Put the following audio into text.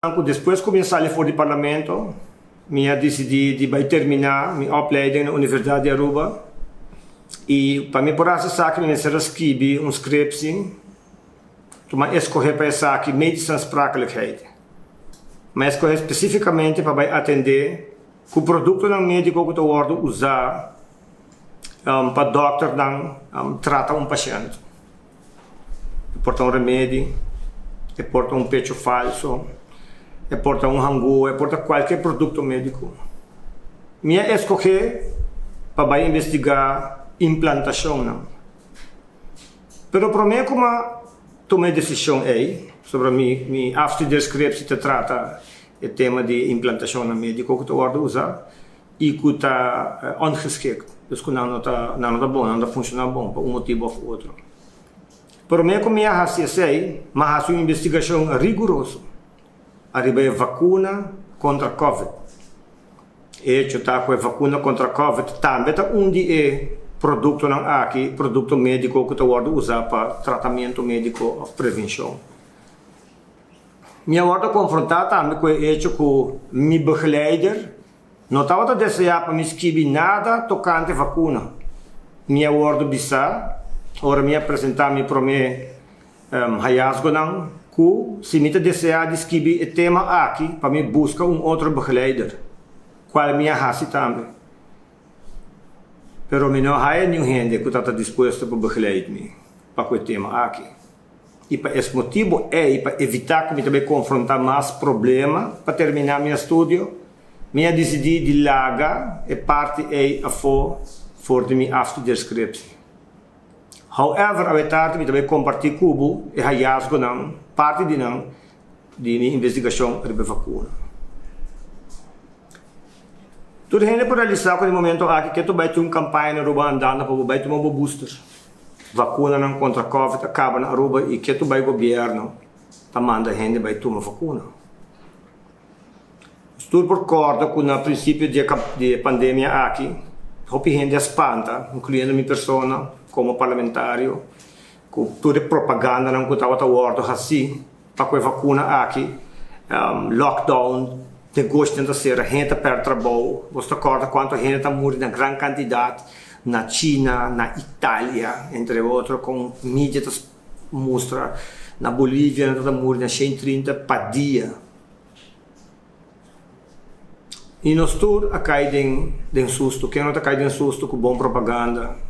Ku despues ku mi a sali for di Parlamento, mi a disidí di bai terminá mi opleiding na Universidat di Aruba i pa mi por hasi esaki mi mester a skibi un scriptie. Tuma eskohé pa esaki medische aansprakelijkheid. Mi a eskohé spesífikamente pa bai atendé ku produktonan médiko ku ta wòrdu usá pa dòkternan trata un pashènt. E por ta un remedi, e por ta un pecho falso, e por ta un hangua, e por ta kualke produkto médiko. Mi a eskohé pa bai investigá implantashonnan. Pero promé ku m'a tuma e desishon ei, pasobra mi mi afstudeerscriptie ta trata e tema di implantashonnan médiko ku ta wòrdu usá, i ku ta ongeschikt, dus ku nan no ta nan no ta bon, nan no ta funshoná bon pa un motibu òf otro. Promé ku mi a hasi esei, mi a hasi un investigashon riguroso ariba e vakuna kontra covid. E echo ta ku e vakuna kontra covid tambe ta un di e produktonan aki, produkto médiko ku ta wòrdu usá pa tratamentu médiko òf prevenshon. Mi a wòrdu konfrontá tambe ku e echo ku mi begeleider no tabata deseá pa mi skibi nada tokante vakuna. Mi a wòrdu bisá ora mi a presentá mi promé hayasgonan ku si mi ta deseá di skibi e tema aki pa mi buska un otro begeleider, kual mi a hasi tambe. Pero mi no haya niun hende ku tabata dispuesto pa begeleid mi pa ku e tema aki. I pa es motibu ei, pa evitá ku mi ta bai konfrontá mas problema pa terminá mi estudio, mi a disidí di laga e parti ei afó for di mi afstudeerscriptie. However, awe tardi mi ta bai kompartí ku bo e hayasgonan, parti di nan, di mi investigashon riba e vakuna. Tur hende por realisá ku den momento aki ke ta bai tin un kampaña na Aruba andando pa bo bai tuma bo booster. Vakunanan kontra Covid a kaba na Aruba i ke tu bai gobièrnu ta manda hende bai tuma vakuna. Nos tur por kòrda ku na prinsipio di e pandemia aki hopi hende a spanta, inkluyendo mi persona komo parlamentario, ku tur e propagandanan ku tabata wòrdu hasí pa ku e vakuna aki, lockdown, negoshinan ta sera, hende ta pèrdè trabou, bo ta kòrda kuantu hende ta muri na gran kantidat na China, na Italia, entre otro, kon media ta mustra na Bolivia nan ta muri na 130 pa dia. I nos tur a kai den den susto, ken no ta kai den susto ku bon propaganda?